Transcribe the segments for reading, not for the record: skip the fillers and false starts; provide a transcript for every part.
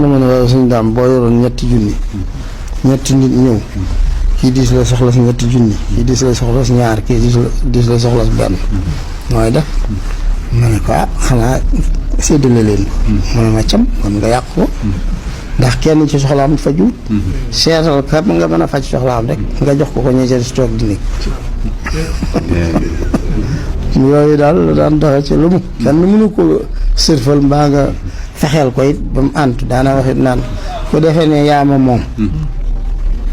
na ma ne waaye suñ daam boo yoroon ñetti junni ñetti nit ñëw kii diis la soxla si ñetti junni kii diis la soxla si ñaar kii diis la soxla si benn mooy def ma ne ko xanaa séddale leen mu ne ma cam kon nga yàq ko ndax kenn ci soxlaam fajuut seetal ka nga mën a faj soxlaam rek nga jox ko ñe ci toog di nekk yooyu daal la daan doxe ci lu mu kenn mënu ko sërfal mbaa nga fexeel ko it ba mu àntu daana waxit naan ku defee ne yaama moom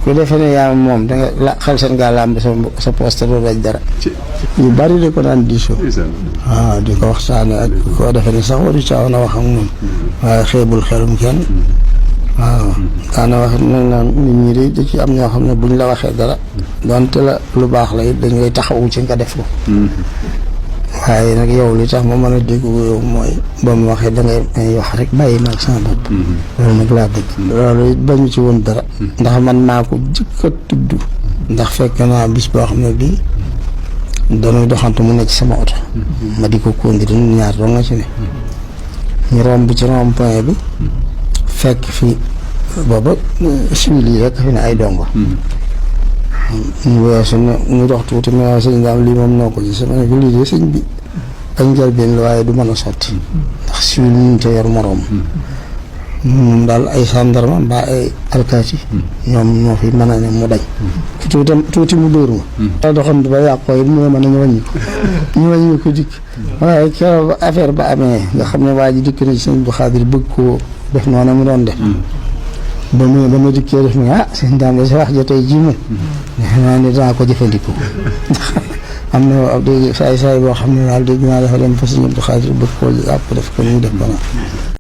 ku defee ne yaama moom danga la xel seen gaa làmb sa poste doo daj dara yu bari di ko daan diisoo waaw di ko waxtaane ak koo defee ne sax waru caaw na wax ak moom waaye xeebul xelum kenn waaw daana wax nag naan nit ñi de da ci am ñoo xam ne buñ la waxee dara donte la lu baax la it dañ ngay taxawu ci nga def ko waaye nag yow li tax ma mën a dégg yow mooy ba mu waxee da ngay wax rek bàyyi ma ak sama bopp loolu nag laa bëgg loolu it bañu ci woon dara ndax man maa ko jëkk a tudd ndax fekk naa bis boo xam ne bii dañuy doxantu mu ne ci sama oto ma di ko conduire ñaar doo nga ci ne ñu romb ci rond point bi fekk fi booba civil yi rek fi ne ay dongo ñu weesu ne ñu dox tuuti mais waaye sëñ daam lii moom noo ko gis ma ne ko lii de sëñ bi ak njëlbeen la waaye du mën a sotti ndax civil ñu te yor moroom moom daal ay gendarme mbaa ay alkaati ñoom ñoo fi mën a ne mu dañ tuuti mu dóor ma doxantu ba yàqoo it mu ne mën nañu wàññi ko dikk waaye keroog ba affaire ba amee nga xam ne waa ji dikk na ci sëñ bu Xaadir bëgg koo def noonu mu doon def ba ma dikkee def ni sëñ daam de sa wax ja tey jii moom defe naa ne danaa ko jëfandikoo am na saay boo xam ne daal dégg naa dafa dem fa sëñ bu Xaadir bëgg koo jàpp def ko mu def ko